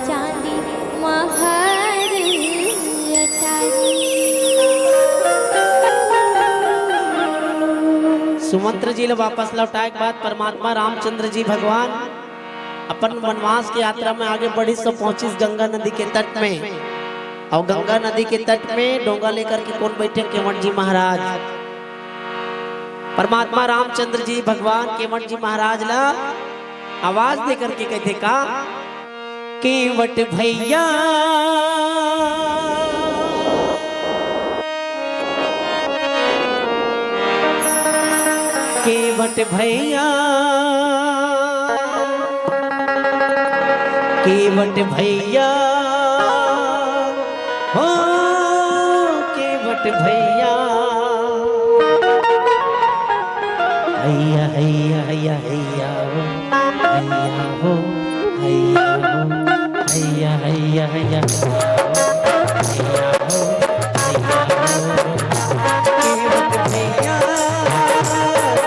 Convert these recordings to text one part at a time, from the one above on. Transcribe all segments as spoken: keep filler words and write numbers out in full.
चांदी महल अटारी। सुमंत्र जी ल वापस लौटाए के बाद परमात्मा रामचंद्र जी भगवान अपन वनवास के यात्रा में आगे बढ़िस अउ पहुंचिस गंगा नदी के तट में। अउ गंगा नदी के तट में डोंगा लेकर के कोन बैठे? केवट जी महाराज। परमात्मा रामचंद्र जी भगवान केवट जी महाराज ला आवाज देकर के कहथे का, केवट भैया, केवट भैया, केवट भैया, हो केवट भैया। हैया, हैया, हैया, हैया हो, हैया हो, हैया हो, हैया, हैया, हैया, हैया हो, हैया हो, हैया हो। केवट भैया,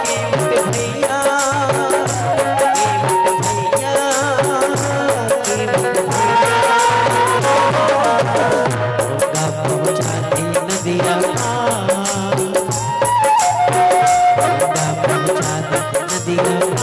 केवट भैया, केवट भैया, केवट भैया। डोंगा पहुँचा दे नदिया पार, डोंगा पहुँचा दे नदिया